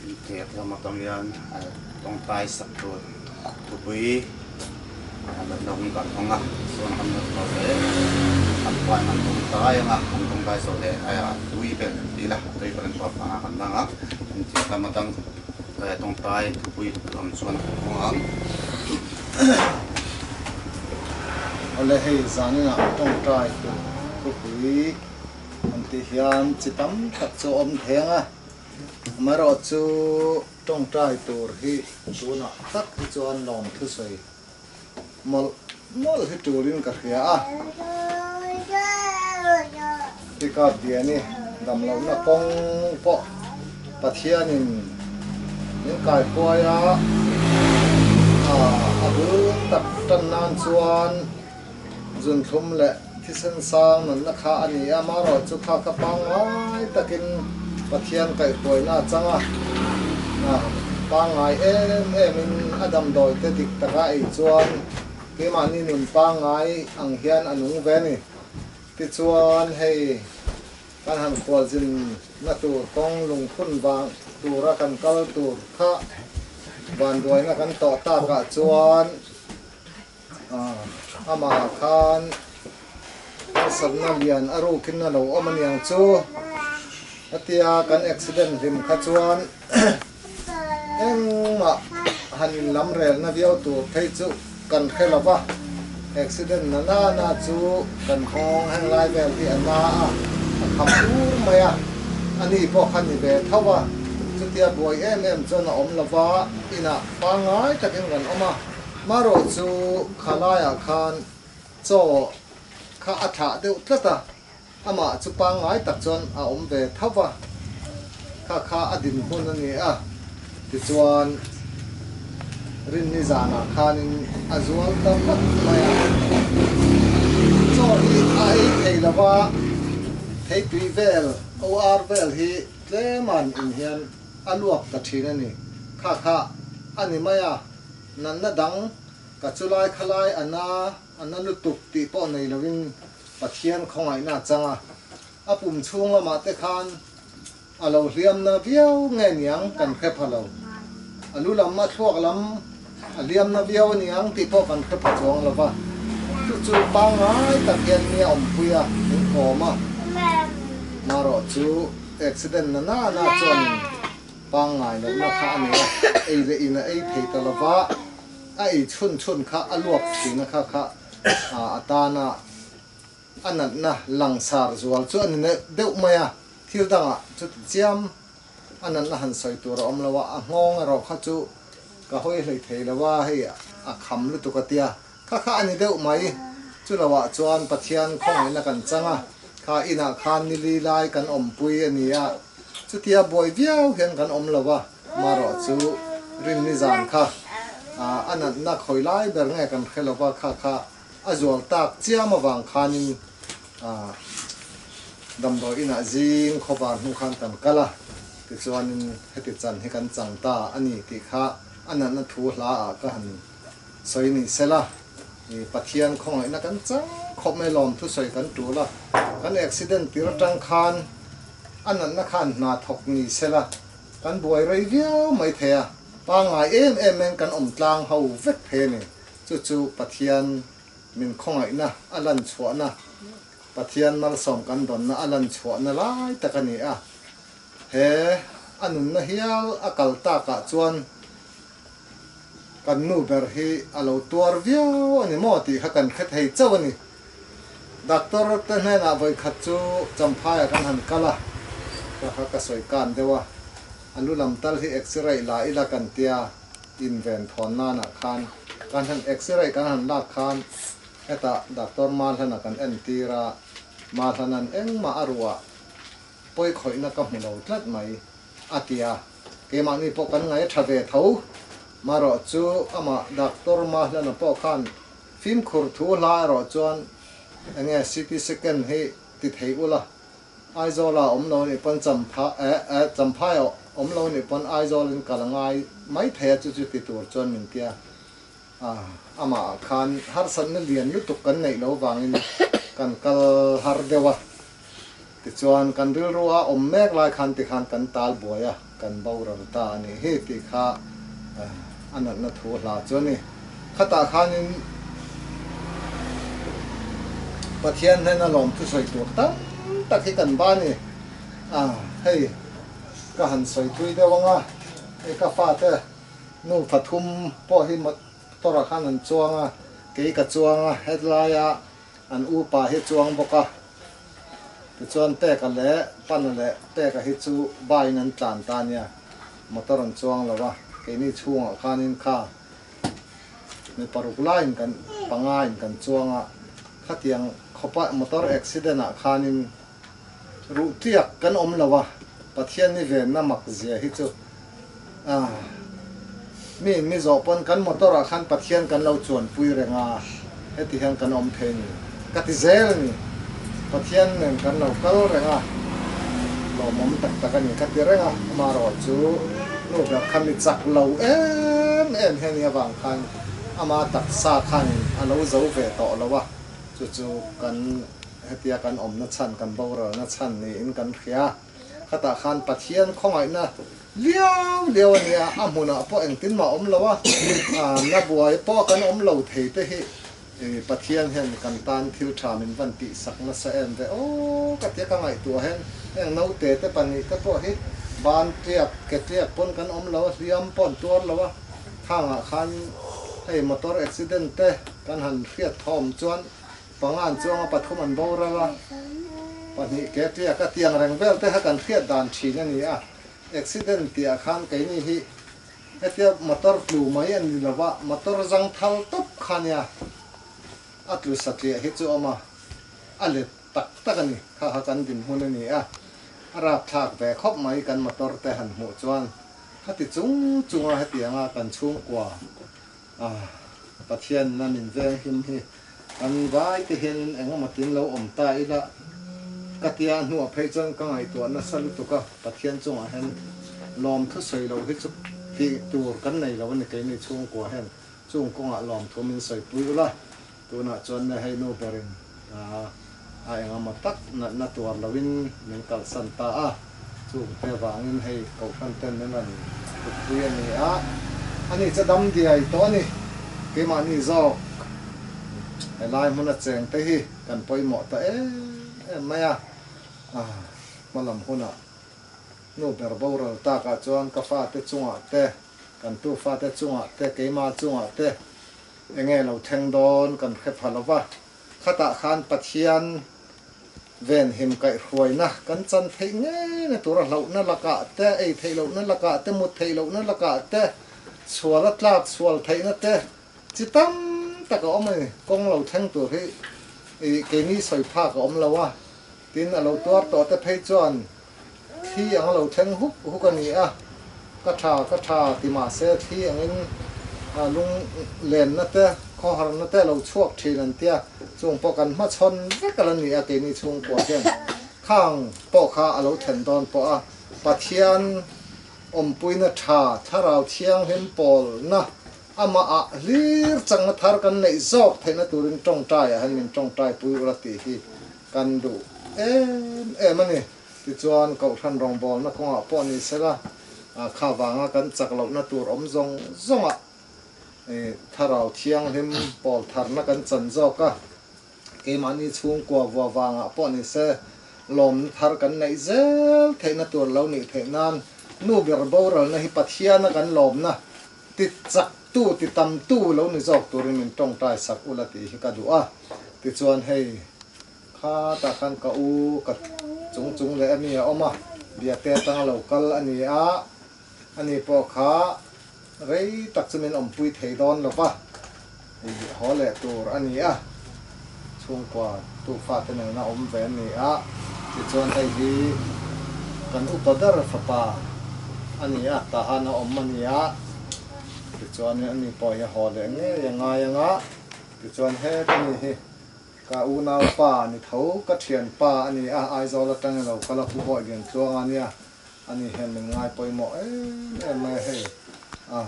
Inthek lam atang hian tawngtai sak tur thupui natna hun kan hmang a, chuan kan natna leh kan pain an tawngtai ang a, an tawngtai zawh leh tui vel an dil a, tui vel an pawh vanga kan lang a, inthek lam atang tawngtai thupui lam chuan kan hmang ang. Awle hei zaninah tawngtai tur thupui an tih hian chi tam tak chu a awm thei ang a. Amaherawh chu tawngtai tur hi tunah tak hi chuan lawm thusawi mawlh mawlh hi turin ka hria a. Pickup Diani damlohna kawng pawh Pathianin min kaihruai a, a bul tak tan nan chuan Zunthlum leh thisen sang nunna kha a ni a, marawh chu kha ka pangngai takin Pathian kaihhruaina a chang a, pangngai em emin a damdawi te dik taka ei chuan keimahni nun pangngai ang hian a nung ve a ni. Tichuan hei kan han khualzin na tur kawng lungphun vang tura kan kal tur kha vanduaina kan tawh takah chuan, Amah khan harsatna lian a rukin a lo awm aniang chu. Hetia kan accident hlim kha chuan engmah han inlam relna viau tur phei chu kan hre lo va. Accident na na na chu kan nghawng heng lai vel hi a na a, a kham ur mai a. Ani pawh kha ni ve tho a, chutia buai em em chuan a awm lo va, inah pangngai takin kan awm a. Marawh chu khalaiah khan chaw kha a thlah deuh tlat a, amah chu pangngai tak chuan a awm ve tho va, kha kha a dinhmun a ni a. Tichuan Rinni zanah khanin a zual ta vat mai a, chaw hi a ei thei lo va, theitui vel, OR vel hi tlema'n in hian a luak ta thin a ni, kha kha a ni mai a. Natna dang ka chulai khalai a na a na lutuk tih pawh nei loin Pathian khawngaihna a chang a, a pum chhung lamah te khan a lo hliam na viau nge niang kan hre pha lo. A lu lam a thluak lam a hliam na viau aniang tih pawh kan hre pha chuang lo va, chu chu pangngai tak hian mi a awmpui a, min kawm a, marawh chu accident na na na chuanin Pangngai lohna kha a nei a, ei leh in a ei thei ta lova, a ei chhun chhun kha a luak thin a kha kha a tana a natna langsar zual chu a ni deuh mai a, thil dangah chuti chiam a natna han sawi tur a awm lo a, a nghawng erawh kha chu ka hawi hlei thei lo a, hei a kham lutuk a tia, kha kha a ni deuh mai, chu lohah chuan Pathian khawngaihna kan chang a, kha inah khan nili lai kan awmpui a ni a. Chutia buai viau hian kan awm lo a, marawh chu rinni zan kha a natna khawi lai ber nge kan hre lo va, kha kha a zual tak chiam avang khanin damdawi inah zing khawvar hnu khan kan kal a, tichuanin heti chan hi kan chang ta a ni tih kha a natna thu hla ah ka han sawi ni sela, Pathian khawngaihna kan chang khawp mai lawm thusawi kan tul a, kan accident tir atang khan A natna khan hna thawk ni sela kan buai rei viau mai thei a, pangngai em em in kan awm tlang ho vek thei a ni. Chu chu Pathian min khawngaihna a lan chhuahna, Pathian malsawm kan dawnna a lan chhuahna lai tak a ni a. He a nunna hial a kal takah chuan kan nu ber hi a lo tuar viau a ni maw tih kha kan hre thei chauh a ni. Doctor te hnenah vawikhat chu Champhaiah kan han kal a, ka kha ka sawi kan deuh a, a lu lam tal hi x-ray la ila kan tia inven thawn nanah khan kan han x-ray kan han lak khan hetah Doctor Mahlana kan entir a, Mahlana'n engmah a ruah pawi khawihna ka hmu lo tlat mai a ti a, keimahni pawh kan ngaih a tha ve tho, marawh chu amah Doctor Mahlana pawh khan Fimkhur thu hla erawh chuan enge CT scan hi ti thei ula, Aizawl ah awm lo nih pawn Champha eh eh Champhai ah awm lo nih pawn Aizawl in kal a ngai mai thei a chu chu ti tur chuan min tia a amah ah khan harsatna lian lutuk kan neih lo vangin kan kal har deuh a tichuan kan rilru a awm mek lai khan tikhan kan tal buai a. kan boral ta a nih hi tih kha a natna thu hla chu a ni. Khatah khanin Pathian hnena lawmthu sawi tur tam tak hi kan ba ni. A, hei ka han sawi thui deuh ang a, hei ka fate nu pathum pawh hi motor-ah khan an chuang a, kei ka chuang a, helaia an upa hi chuang bawk a. Tichuan Peka leh Pana leh Peka hi chu bike-in an tlan ta nia, motor an chuang lo a, keini chhungah khanin kha mi paruk laiin kan pangain kan chuang a, khatiang khawpa motor accident ah khanin ruh tiak kan awm lo a, Pathian ni venna mak zia hi chu ah mi in mi zawh pawn kan motor ah khan Pathian kan lo chuanpui reng a, heti hian kan awm thei ni ka ti zel a ni, Pathian nen kan lo kal reng a, lawmawm tak tak a ni ka ti reng a, amaherawh chu nu ber kha mi chak lo em em hian i avang khan ama taksa khanin a lo zo ve tawh lo a, chu chu kan hetia kan awmna chhan kan boralna chhan niin kan hria. Khatah khan Pathian khawngaihna liau liau a nia, a hmunah pawh engtin mah awm lo a, na buai pawh kan awm lo thei te hi Pathian hian kan tan thil tha min van tih sak nasa em ve aw ka tia ka ngaihtuah hian heng naute te pahnih te pawh hi ban tliak ke tliak pawn kan awm lo a, hliam pawh an tuar lo a, khangah khan hei motor accident te kan han hriat thawm chuan Panga an chuang a, pathum an boral a, pahnih ke tiak a, tiang reng vel te kha kan hriat dan thin a ni a. Accident tih ah khan keini hi hetia motor tlu mai a ni lova, motor zang thal tawp kha nia a tlu satliah hi chu awm a, a let tak tak a ni. Kha kha kan dinhmun a ni a, a rapthlak ve khawp mai kan motor te han hmuh chuan khati chung chunga hetianga kan chhungkua Pathian a min veng him hi kan vai te hianin eng emaw tin lo awm ta ila ka tia a hnuah phei chuan ka ngaihtuah nasa lutuk a, Pathian chungah hian lawmthu sawi loh hi chu tih tur kan nei lo a ni keini chhungkua hian chung kawngah lawmthu min sawipui ula tunah chuan ne hei nu berin a eng emaw tak natna tuar loin min kalsan ta a, chungte vangin hei Kohhran ten min rawn tukpui a ni a, ani chu dam diai tawh a ni, keimahni zawk helai hmuna cheng te hi kan pawimawh ta em em mai a, hmalam hunah nu ber boral takah chuan ka fate chungah te, kan tufate chungah te, keimah chungah te enge lo thleng dawn kan hre pha lova. Khatah khan Pathian venhim kaihhruaina kan chan theih ngei na tura hlauhna lakah te, ei theih lohna lakah te, mut theih lohna lakah te, sual a tlak sual theihna te chi tam tak a awm a ni. Kawng lo thleng tur hi keini sawi phak a awm lo a, tin a lo tuar tawh te phei chuan thli ang a lo thleng huk huk a ni a, ka tha ka tha ti mahse thli angin lung lenna te khawharna te a lo chhuak thin an tia, chung pawh kan hmachhawn vek a la ni a keini chhungkua hian khang pawh kha a lo thlen dawn pawh a, Pathian awmpuina tha thlarau thianghlim pawlna amah ah hlir changna thar kan neih zawk theihna turin tawngtai ah hian min tawngtai pui ula tih hi kan duh em em a ni. Tichuan, Kohhran rawngbawlna kawngah pawh ni sela, kha vanga kan chak lohna tur awm zawng zawngah Thlarau Thianghlim pawl tharna kan chan zawk a, keimahni chhungkua vua vangah pawh ni se, lawmna thar kan neih zel theihna tur lo nih theih nan nu ber boralna hi Pathiana kan lawmna ti chaktu, ti tamtu lo ni zawk turin min tawngtai sak ula tih hi ka duh a. Tichuan hei khatah khan ka u ka chung chung leh ami a awm a, Biate atanga lo kal a ni a, ani pawh kha rei tak chu min awmpui thei dawn lo va, hei haw leh tur a ni a, chhungkua tufate nena awm ve a ni a, tichuan hei hi kan upa ber fapa a ni a, tahan a awm a ni a, tichuan ani pawh hi haw leh ngei a ngai ang a, tichuan heta mi hi. Ka unau pa a ni tho, ka thian pa a ni a, Aizawl atangin lo kal a, Pu Bawi Lian Tluang a nia, ani hian min ngai pawimawh em em mai a hei, ah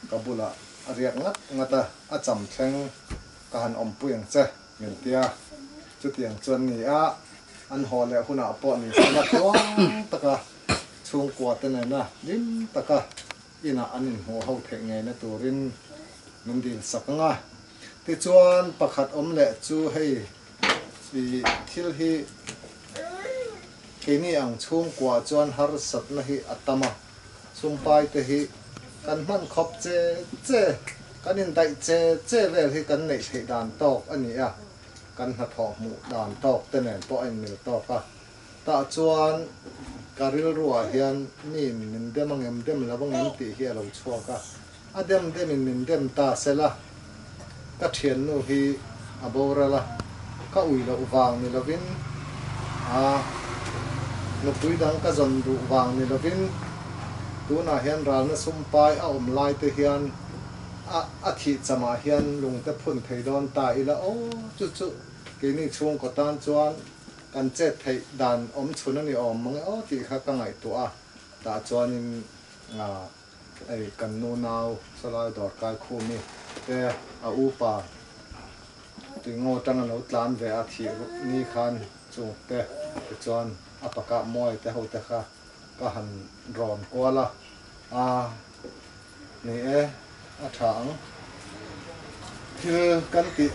ka bulah a riak ngat ngat a, a cham thleng ka han awmpui ang che min tia, chutiang chuan ni a, an haw leh hunah pawh ni sela tluang taka. chhungkua te nena hlim taka inah an inhmuh ho theih ngeina turin min dil sak ang a. Tichuan pakhat awm leh chu hei i thil hi keini ang chhungkua chuan harsatna hi a tam a, sumpai te hi kan hman khawp che che, kan indaih che che vel hi kan neih theih dan tawk a ni a, kan hnathawh hmuh dan tawk te nen pawh a inmil tawk a. Tah chuan ka rilruah hian mi min dem ang em, dem lo ang em tih hi a lo chhuak a. A dem demin min dem ta sela, ka thiannu hi a boral a, ka ui loh vang ni lovin, a nupui dang ka zawn duh vang ni lovin, tunah hian ralna sumpai a awm lai te hian a a thih chamah hian lungte phun thei dawn ta ila aw chu chu keini chhungkaw tan chuan Kan chet theih dan awm chhun a ni awm mang e aw tih kha ka ngaihtuah a, tah chuanin hei kan nu nau sawlai dawr kai khumi te a upa tuingaw tang a lo tlan ve a thih ni khan chung te tichuan a pakah muai te ho te kha ka han rawn kual a, a ni e a tha ang. Thil kan tih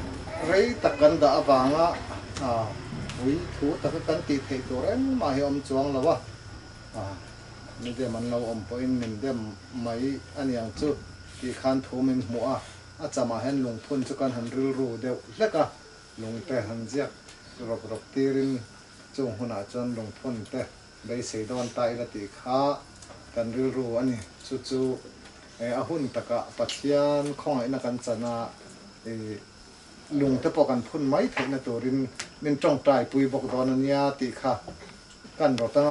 rei tak kan dah avanga ui thu taka kan tih theih tur engmah hi a awm chuang lo a, mi dem an lo awm pawhin min dem mai a niang chu tih khan thu min hmuh a, a chamah hian lungphun chu kan han rilru deuh hlek a, lungte han ziak rawk rawk tirin chung hunah chuan lungphun te Beisei dawn ta ila tih kha kan rilru a ni. Chu chu a hun takah Pathian khawngaihna kan chan a, lung te pawh kan phun mai theihna turin min tawngtai pui bawk dawn a nia tih kha kan rawt ang.